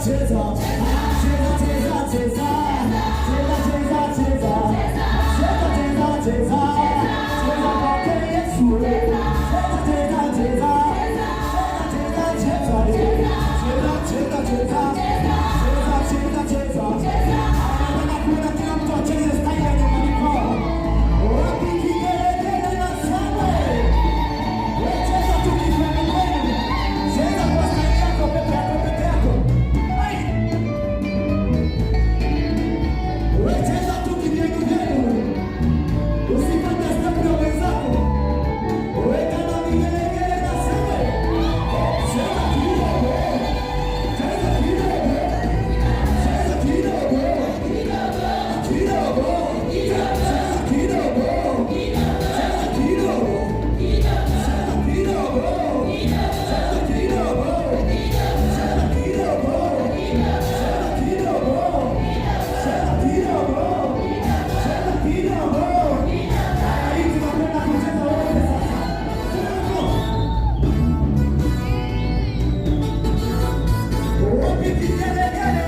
Cheza, cheza, cheza, cheza, cheza, cheza, cheza, cheza, cheza, cheza kwake Yesu. Cheza, cheza, cheza, cheza, cheza, cheza, cheza, cheza, cheza, cheza, cheza. Anataka kuona kila mtu acheze style ya nyumbani kwao. Wapi kigelegele na shangwe? Wewe cheza tu kikwenu kwenu. Cheza kwa style yako peke yako peke yako. Ai! Wewe cheza tu kivyenu vyenu. Usipate step ya mwenzako. Weka na vigelegele na shangwe. Cheza kidogo. Cheza kidogo. Cheza kidogo. Kidogo. Cheza kidogo. Cheza kidogo. Cheza kidogo. Cheza kidogo. Cheza kidogo. Cheza kidogo. Cheza kidogo. Cheza kidogo. Haya, hii tunakwenda kucheza wote sasa. Tuko. Wapi kigelegele?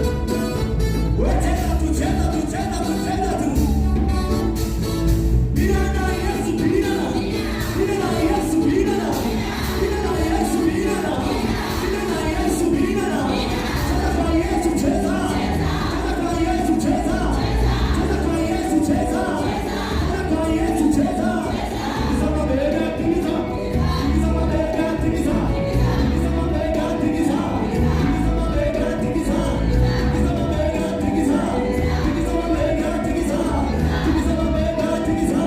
Wewe cheza tu, cheza tu, cheza tu, cheza tu. Bila na Yesu, bila na. Bila na Yesu, bila na. Bila na Yesu, bila na. Bila na Yesu, bila na. Cheza kwa Yesu, cheza. Cheza kwa Yesu, cheza. Cheza kwa Yesu, cheza. Cheza kwa Yesu, cheza. Tingiza mabega, tingiza. Tingiza mabega, tingiza. Tingiza mabega, tingiza. Tingiza mabega, tingiza. Tingiza mabega, tingiza. Tingiza mabega, tingiza. Tingiza mabega, tingiza.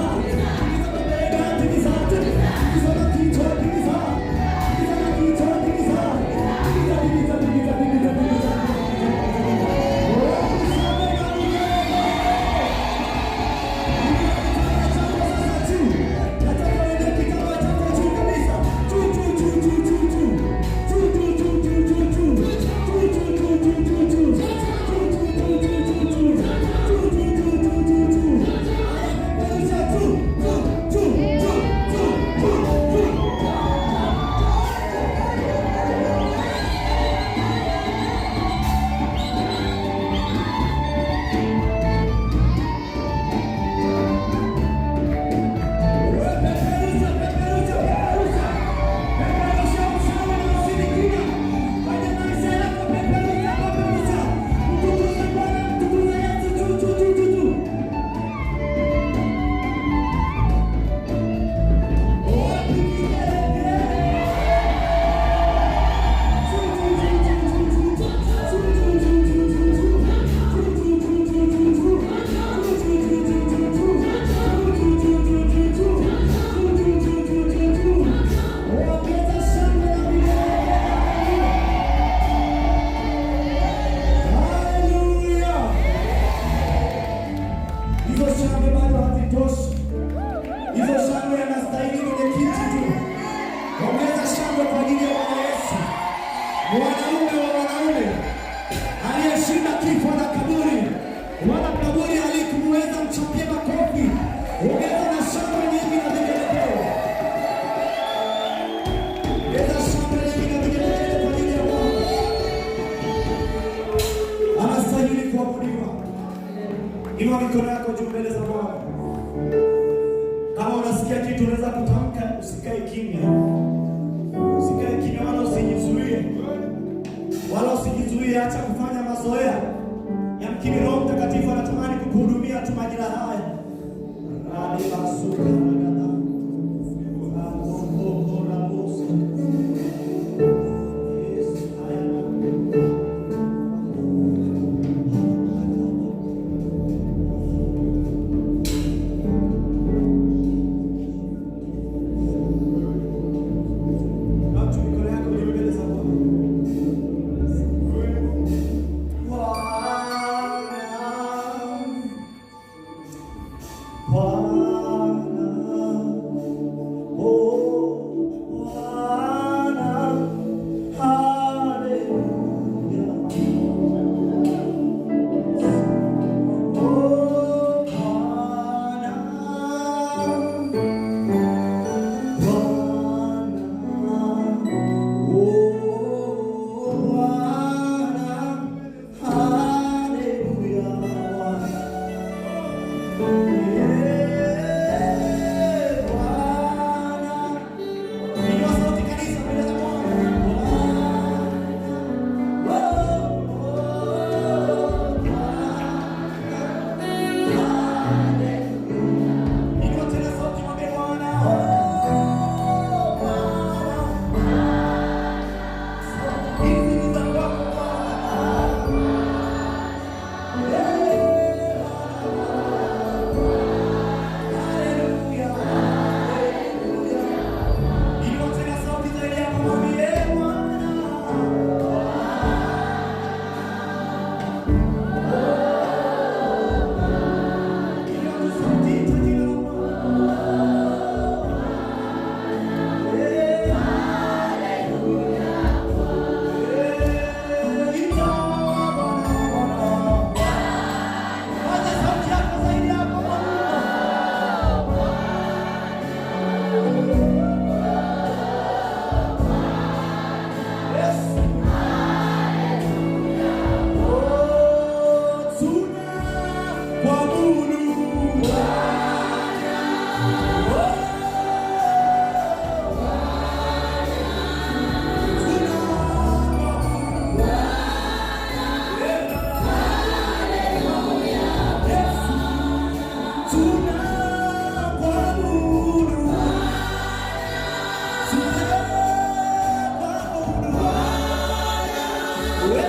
Tingiza mabega, tingiza. Tingiza na kichwa, tingiza. Tingiza na kichwa, tingiza. Tingiza, tingiza, tingiza, tingiza, tingiza. Oh, shangwe na vigelegele. Nataka uende kitambaa chako juu kabisa. Juu, juu, juu, juu, juu, juu. Juu, juu, juu, juu, juu, juu. Juu, juu, juu, juu, juu, juu. Juu, juu, juu, juu, juu, juu. Juu, juu, juu, juu, juu, juu. Haya, peperusha juu, juu, juu, juu, juu, juu, juu. Peperusha, peperusha, peperusha. Peperusha uchawi na ushirikina kwenye maisha yako, peperusha, peperusha. Mtukuze Bwana, mtukuze Yesu, juu, juu, juu, juu, juu. Wapi kigelegele? Juu, juu, juu, juu, juu, juu. Juu, juu, juu, juu, juu, juu. Juu, juu, juu, juu, juu, juu. Juu, juu, juu, juu, juu, juu. Juu, juu, juu, juu, juu, juu. Juu, juu, juu, juu, juu, juu. Ongeza shangwe na vigelegele. Haleluya! Hizo shangwe bado hazitoshi. Hizo shangwe anastahili kwenye kiti tu. Ongeza shangwe kwa ajili ya Bwana Yesu, mwanaume wa wanaume aliyeshinda kifo na kaburi, wala kaburi halikumuweza. Mchapie makofi, ongeza na shangwe nyingi na vigelegele. Ongeza shangwe nyingi na vigelegele kwa ajili ya Bwana. Anastahili kuabudiwa. Inua mikono yako juu mbele za Bwana. Kama unasikia kitu unaweza kutamka, usikae kimya. Usikae kimya wala usijizuie. Wala usijizuie, acha kufanya mazoea. Yamkini Roho Mtakatifu anatamani kukuhudumia tu majira haya. Radi basuka ragada. Ramoko rabosa. Yes, haya. Watu mikono yako juu mbele za Bwana. Bwana, Bwana, oh Bwana, haleluya. Oh Bwana, Bwana. Eh, Bwana. Inua sauti kanisa mbele za Bwana. Bwana. Oh, oh, Bwana. Inua tena sauti mwambie Bwana. Oh, Bwana. Hizi ni za kwako Bwana. Eh, Haleluya. Haleluya. Inua tena sauti zaidi yako mwambie Bwana. Inua tu sauti, ita jina la Bwana. Eh, eh, ita Bwana, Bwana. Paza sauti yako zaidi yako Bwana. Yes. Oh, tunakuabudu Bwana. Oh, tunakuabudu Bwana. Yesu, tunakuabudu. Tunakuabudu Bwana. Wewe,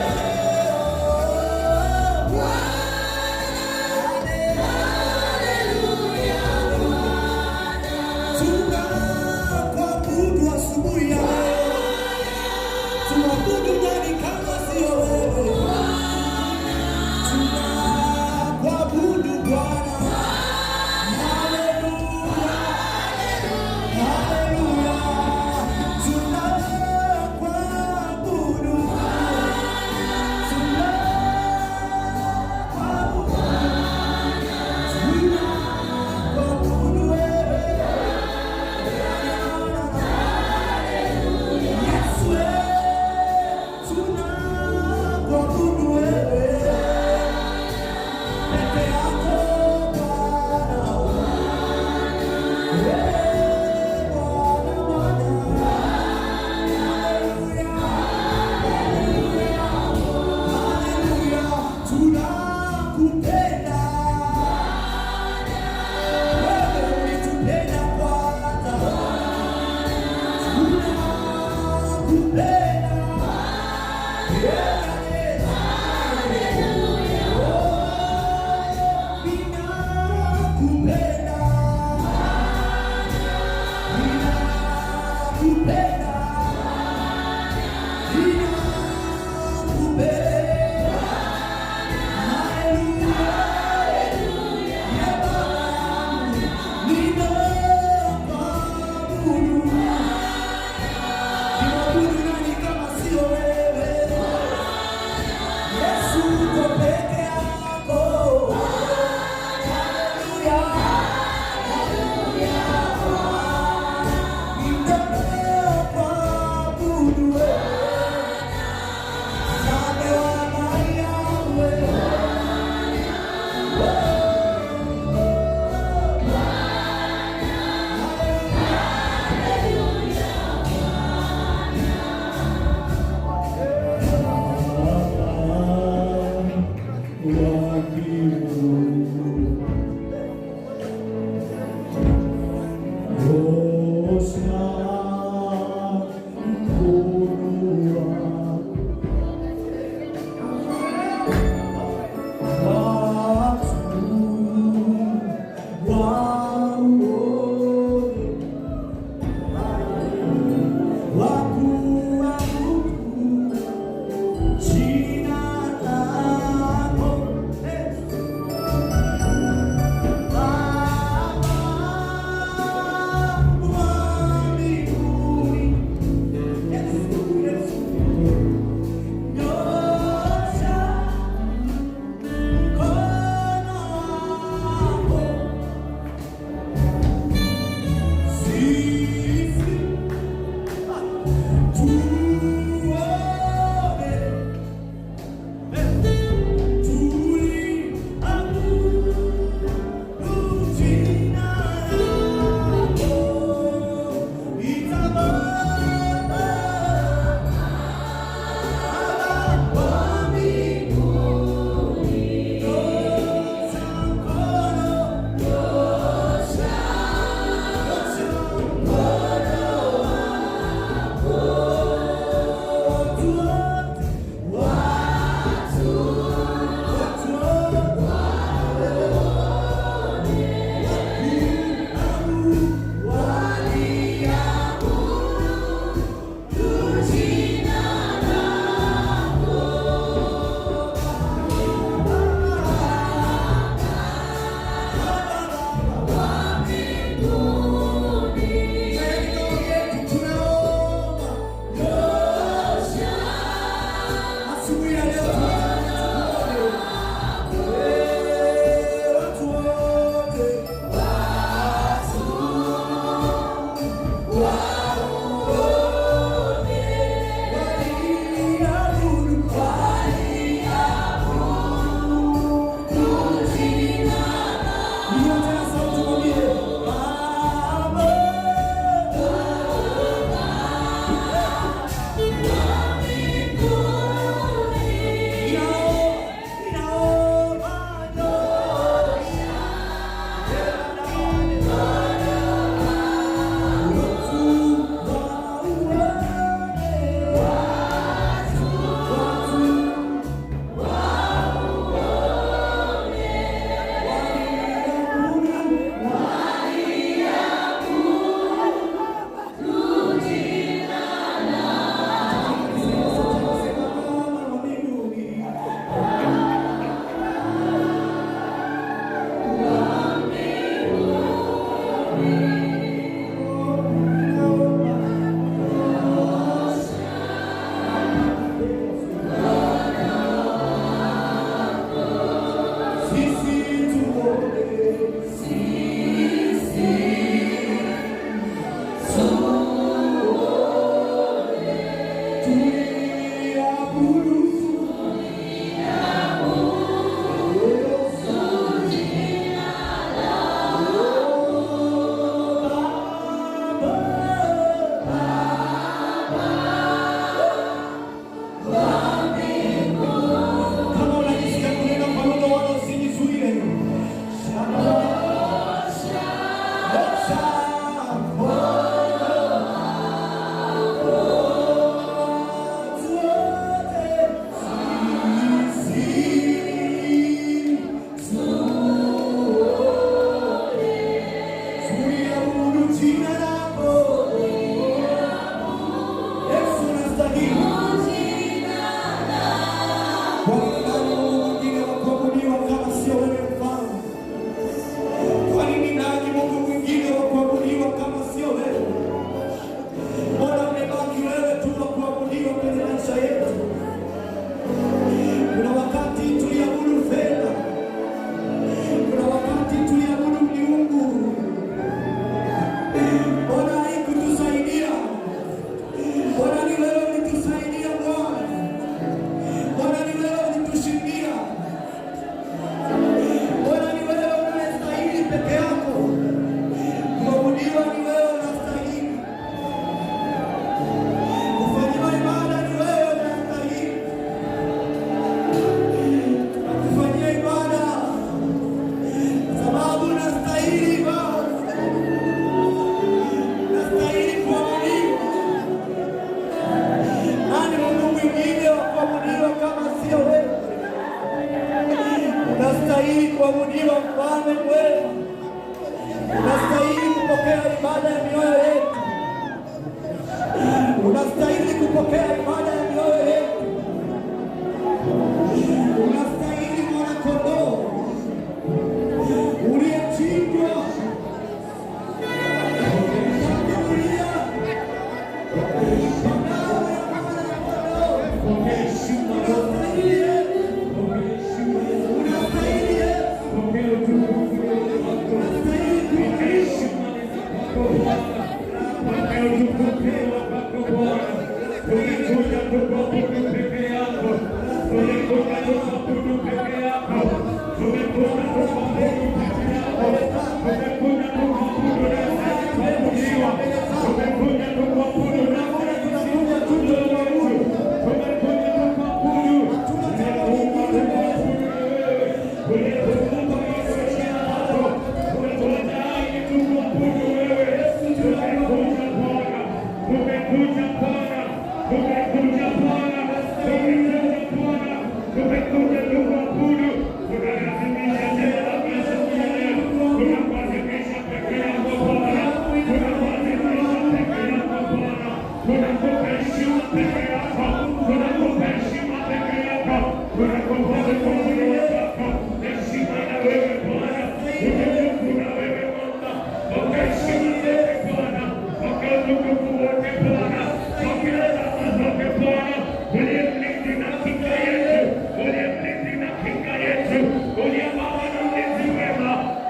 Tunakuabudu asubuhi ya leo. Tuabudu nani kama sio wewe? Tunakuabudu Bwana. Haleluya. Haleluya. Tunakuabudu. Tunakuabudu. Tunakuabudu wewe. Yesu, tunakuabudu wewe peke yako.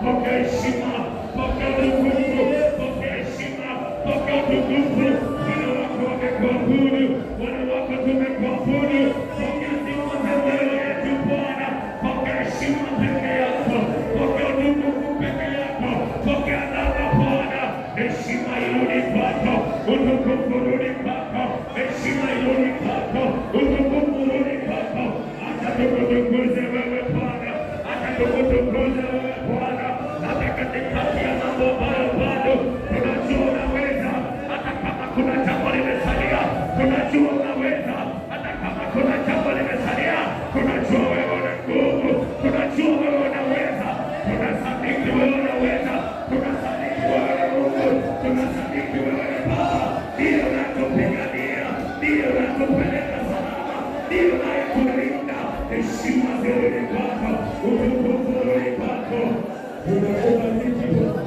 Pokea heshima, pokea utukufu, pokea heshima, pokea utukufu. Wana wako wamekuabudu, wana wako tumekuabudu. Pokea sifa za mioyo yetu Bwana, pokea heshima peke yako, pokea utukufu peke yako, pokea neema Bwana. Heshima irudi kwako, utukufu urudi kwako, heshima irudi kwako, utukufu urudi kwako. Acha tukutukuze wewe Bwana, acha tukutukuze wewe Bwana, hata katikati ya mambo ambayo bado tunajua unaweza, hata kama kuna jambo limesalia, tunajua unaweza, hata kama kuna jambo limesalia, tunajua wewe una nguvu, tunajua wewe unaweza, tunasadiki wewe unaweza, tunasadiki wewe ni Mungu, tunasadiki wewe ni Baba, ndiye unatupigania, ndiye unatupeleka salama, ndiye unayetulinda. Heshima zirudi kwako, utukufu urudi kwako. Tunakubariki Bwana.